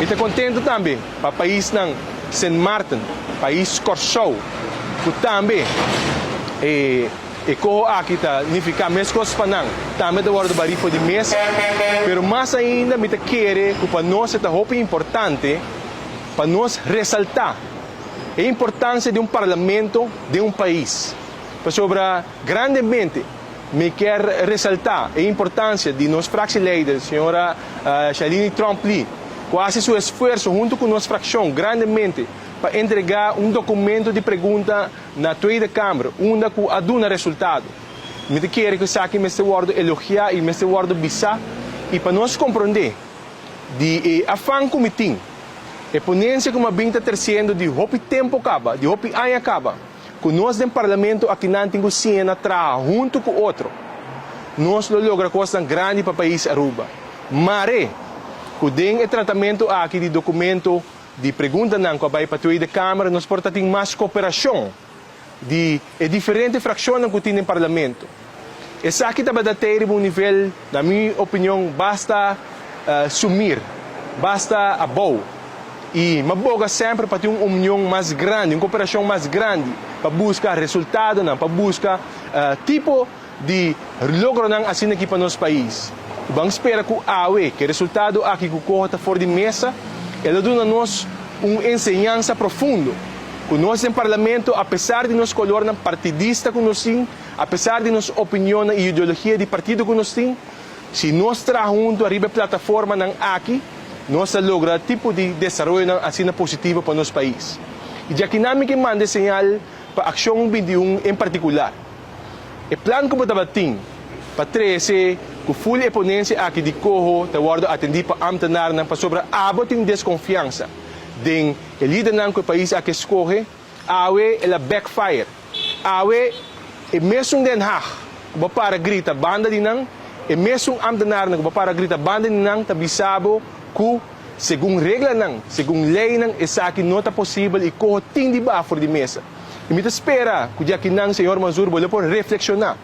Mi ta contento tambe pa paisnan Sint Maarten, pais Kòrsou, ku tambe e e koho aki ta nifiká meskos pa nan, tambe ta wòrdu barí for di mesa. Pero mas ainda mi ta kere ku pa nos e ta hopi importante pa nos resaltá e importansia di un parlamento den un pais. Pasobra grandemente mi kier resaltá e importansia di nos fractieleider, señora Shalini Tromp-Lee, ku a hasi su esfuerso huntu ku nos frakshon grandemente pa entregá un dokumento di pregunta na Tweede Kamer unda ku a duna resultado. Mi ta kere ku esaki mester wòrdu elogiá i mester wòrdu bisá i pa nos komprondé di e afan ku mi tin, e ponensia ku mi a bin ta tersiendo di hopi tempu kaba, di hopi aña kaba. Ku nos den Parlamento akinan tin ku siña na traha huntu ku otro, nos lo logra kosnan grandi pa pais Aruba. Mare ku den e tratamentu aki di dokumento di preguntanan ku a bai pa Tweede Kamer nos por ta tin mas koperashon di e diferente frakshonnan ku tin den Parlamento. Esaki tabata tei riba un nivel, na mi opinion, basta sumir, basta abou. I m'a boga semper pa tin un union mas grandi, un koperashon mas grandi pa buska resultadonan, pa buska tipo di logronan asina aki pa nos pais. I ban spera ku awe, ku e resultado aki ku koho ta for di mesa, e lo duna nos un enseñansa profundo, ku nos den Parlamento, apesar di nos kolornan partidista ku nos tin, Apesar di nos opinionnan i ideologia di partido ku nos tin, si nos traha huntu ariba e plataformanan aki, nos ta logra tipo di desaroyonan asina positivo pa nos pais. I djakinan mi ke manda e señal pa Akshon 21 en partikular. E plan ku bo tabatin pa trese ku ful e ponensia aki di koho ta wòrdu atendí pa ámtenarnan pasobra abo tin deskonfiansa den e lidernan ku e pais aki a skohe, Awe el a backfire. Awe e mesun Den Haag ku bo para grita banda di nan, e mesun ambtenaarnan ku bo para grita banda di nan ta bisa bo ku segun reglanan, segun leynan esaki no ta posibel i koho tin di baha for di mesa. I mi ta spera ku di akinan señor Manzoor bo lo por reflekshoná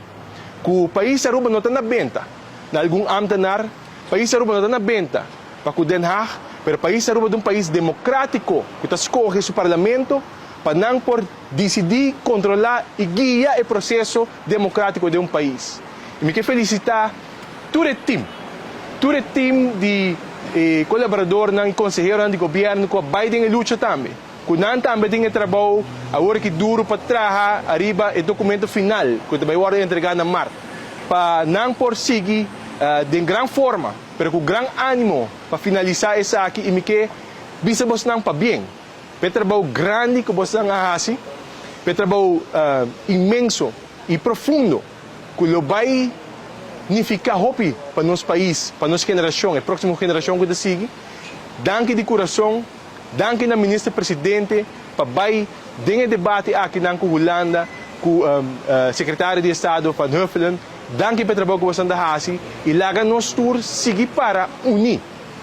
ku pais Aruba no ta na benta na algun ambtenaar, pais Aruba no ta na benta pa ku Den Haag, pero pais Aruba ta un pais demokratiko ku ta skohe su parlamento pa nan por disidí, kontrolá i guia e proseso demokratiko den un pais. I mi ke felisitá tur e tim, tur e tim di e kolaboradornan i konseheronan di gobièrnu ku a bai den e lucha tambe, ku nan tambe tin e trabou awor ki duru pa traha ariba e dokumento final ku ta bai wòrdu entregá na mart, pa nan por sigui den gran forma. Pero ku gran ánimo pa finalisá esaki i mi ke bisa bosnan pabien p'e trabou grandi ku bosnan a hasi, p'e trabou inmenso i profundo ku lo bai nifiká hopi pa nos pais, pa nos generashon, e próksimo generashon ku ta sigui. Danki di kurason, danki na Minister Presidente pa bai den e debate akinan ku Hulanda, ku Sekretario di Estado Van Huffelen. Danki pa e trabou ku boso ta hasi i laga nos tur sigui para uní.